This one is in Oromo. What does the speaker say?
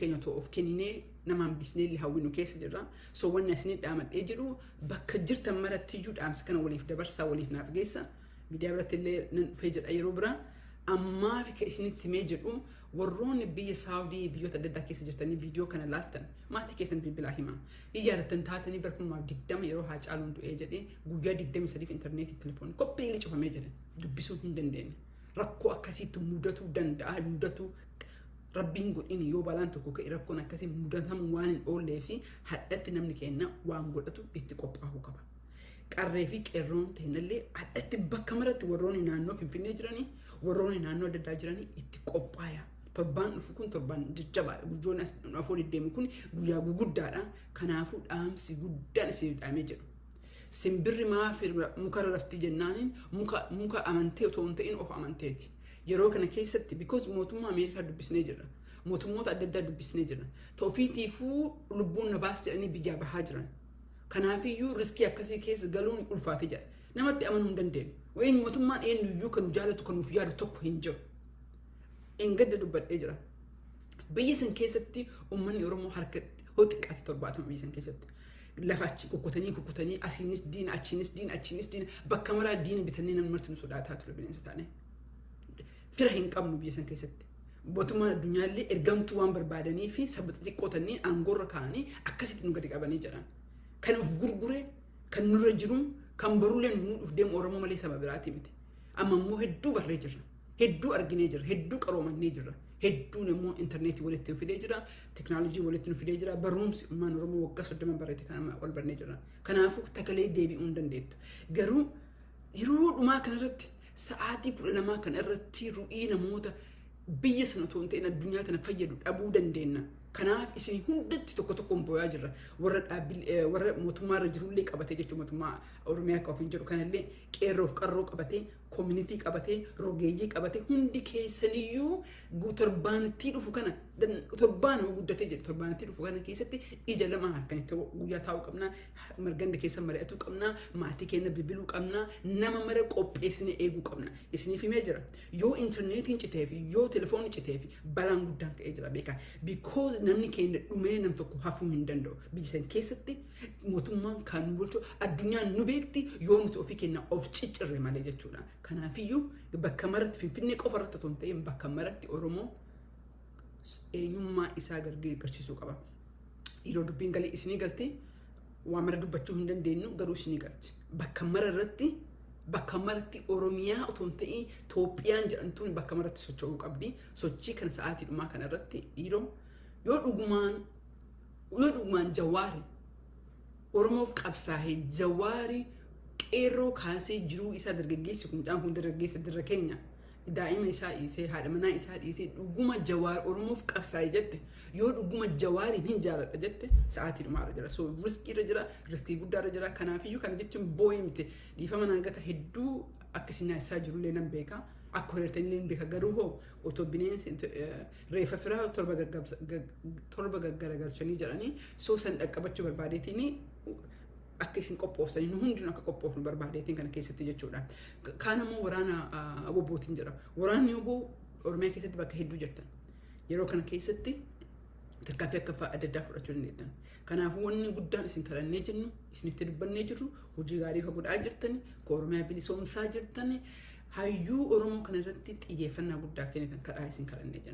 keenya otoo of kenninee nama hambisnee illee hawwinu keessa jirra. So wanni isinii dhaamadhee jedhu, bakka jirtan maratti iyyuu dhaamsa kana waliif dabarsaa, waliif naaf geessa. Miidiyaa biratti illee nan dhufee jedha yeroo biraa. Ammaa fi kan isinitti himee jedhu, warroonni biyya Saawudii, biyyoota adda addaa keessa jirtanii viidiyoo kana laaltan, maatii keessan bilbilaa hima. Hin yaadattan taatanii, bara 2020 yeroo Haacaaluun du'ee jedhee guyyaa 23f intarneetii, telefoonii qophiilee cufamee jedhe, dubbisuu hin dandeenye. Rakkoo akkasiitti mudatuu danda'a, mudatu rabbiin godhin. Yoo balaan tokko ka'e rakkoon akkasii mudatamu waan hin oollee fi hadhatti namni keenya waan godhatu itti qophaa'uu qaba. Qarree fi qeerroon ta'inallee hadhatti bakka maratti, warroonni naannoo Finfinnee jiranii, warroonni naannoo adda addaa jiranii, itti qophaa'aa. Torbaan dhufu kun torbaan jajjabaadha. Guyyoon as afoo deddeemu kun guyyaa guguddaadha. Kanaafuu dhaamsi guddaan isin dhaamee jedhu. Simbirri maaf mukarra rafti jennaaniin, muka amantee otoo hin ta'in of amanteeti. Yeroo kana keessatti, because mootummaa Ameerikaa dubbisnee jirra. Mootummoota adda addaa dubbisnee jirra. Ofiitiifuu lubbuun na baas jedhanii biyyaa bahaa jiran. Kanaafiyyuu risk akkasii keessa galuun ulfaate jedha. Namatti amanuu hin dandeenyu. Wayin mootummaan eenyuyyuu kan nu jaalatu, kan nuuf yaadu tokko hin jiru. Engadda dubbadhee jira. Biyya san keessatti uummanni Oromoo harka hoo xiqqaate 70 biyya san keessatti. Lafa achi kukkutanii kukkutanii, asiinis diina, achiinis diina, achiinis diina, bakka maraa diina bitannee namni marti nu sodaataa ture, bineensa taane. Fira hin qabnu biyya san keessatti. Mootummaan addunyaallee ergamtuu waan barbaadanii fi saba xixiqqoo tanneen aangoorra kaa'anii akkasitti nu gadi qabanii jedhan. Kan of gurgure, kan nurra jiru, kan barullee nu muudhuuf deemu Oromoo malee saba biraati miti. Amma immoo hedduu barree jirra. Hedduu arginee jirra. Hedduu qaroomannee jirra. Hedduun immoo intarneetii walitti nu fidee jira. Teknoolojii walitti nu fidee jira. Barumsi ummaan Oromoo waggaa 30 barreete kan wal barnee jirra. Kanaafuu takalee deebi'uu hin dandeettu. Garuu yeroo dhumaa kanarratti, sa'aatii 12 kana irratti, ru'ii namoota biyya sana otoo hin ta'in addunyaa tana fayyadu dhabuu dandeenya. Kanaaf isin hundatti tokko tokkoon booyaa jirra. Warra dhaabbilee, warra mootummaa irra jirullee qabatee jechuun, mootummaa Oromiyaa akka ofiin jedhu kanallee, qeerroof qarroo qabatee, community qabatee, rogeeyyii qabatee, hundi keessaniyyuu torbaanatti dhufu kana, torbaan guddatee jedhu, torbaanatti dhufu kana keessatti ija lama halkan itti guyyaa taa'uu qabna, marganda keessa mari'atuu qabna, maatii keenya bilbiluu qabna, nama mara qopheessine eeguu qabna. Isiniif himee jira. Yoo intarneetiin citee fi yoo telefoonni citee fi balaan guddaan ka'ee jira beekaa. Because namni keenya dhumee nam tokko hafuu hin danda'u. Biyya san keessatti mootummaan kan nu bulchu, addunyaan nu beekti, yoo nuti ofii keenya of ciccirre malee jechuudha. Kanaafiyyuu bakka maratti, Finfinnee qofa irratti otoo hin ta'in, bakka maratti Oromoo eenyummaa isaa agarsiisuu qaba. Yeroo dubbiin galee isinii galti, waa mara dubbachuu hin dandeenyu, garuu isinii galti. Bakka mara irratti, bakka maratti Oromiyaa otoo hin ta'in Itoophiyaan jedhamtuun bakka maratti socho'uu qabdi. Sochii kana sa'aatii dhumaa kana irratti, dhiiroo, yoo dhugumaan Jawaari Oromoof qabsaa'ee, Jawaari qeerroo kaasee jiruu isaa, dargaggeessi kun, mucaan kun dargaggeessa dirra keenya, daa'ima isaa dhiisee, haadha manaa isaa dhiisee, dhuguma Jawaar Oromoof qabsaa'e jette, yoo dhuguma Jawaariin hin jaaladha jette, sa'aatii dhumaarra jira. So risk irra jira, risk guddaarra jira. Kanaafiyyuu kana jechuun boo'ee miti, dhiifama naa gata. Hedduu akkasii naasisaa jirullee nan beeka. Akka horiirtanillee hin beeka. Garuu hoo otoo bineensi reeffa firaa torba gaggaragalchanii jedhanii, soo san dhaqqabachuu barbaadeetiin, akka isin qophooftanii, nu hundinuu akka qophoofnu barbaadeetiin kana keessatti jechuudha. Kaan ammoo waraana WBOtiin jira. Waraanni WBO Oromiyaa keessatti bakka hedduu jirtan. Yeroo kana keessatti tarkaanfii akka adda addaa fudhachuu dandeettan. Kanaafuu wanni guddaan isin kadhannee jennu, isinitti dubbannee jirru, hojii gaarii ka godhaa jirtan, ka Oromiyaa bilisoomsaa jirtan, hayyuu Oromoo kana irratti xiyyeeffannaa guddaa kennitan kadhaa isin kadhannee jenna.